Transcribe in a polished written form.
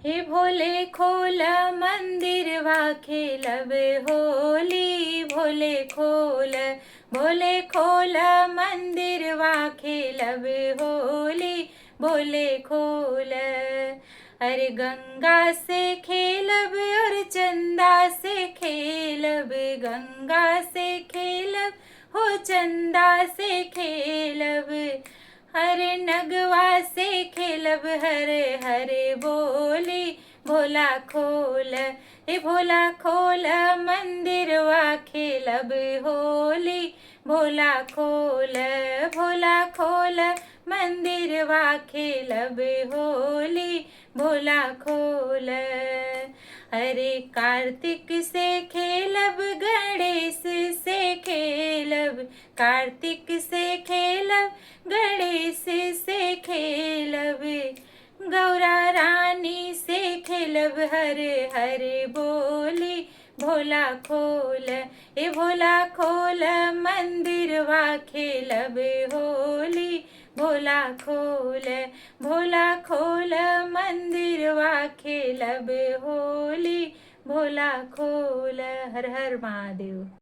हे भोले खोल मंदिरवा खेलब होली, भोले खोल, भोले खोल मंदिरवा खेलब होली, भोले खोल। अरे गंगा से खेलब और चंदा से खेलब, गंगा से खेलब हो चंदा से खेलब, हरे नगवा से खेलब हरे हरे बोली, भोला खोल, ए भोला खोल मंदिरवा खेलब होली, भोला खोल, भोला खोल मंदिरवा खेलब होली, भोला खोल। अरे कार्तिक से खेलब गणेश से खेलब, कार्तिक से खेलब गणेश से खेलब, गौरा रानी से खेलब हरे हरे बोली, भोला खोल, ए भोला खोल मंदिरवा खेलब होली, भोला खोल, भोला खोल मंदिरवा खेलब होली, भोला खोल। हर हर महादेव।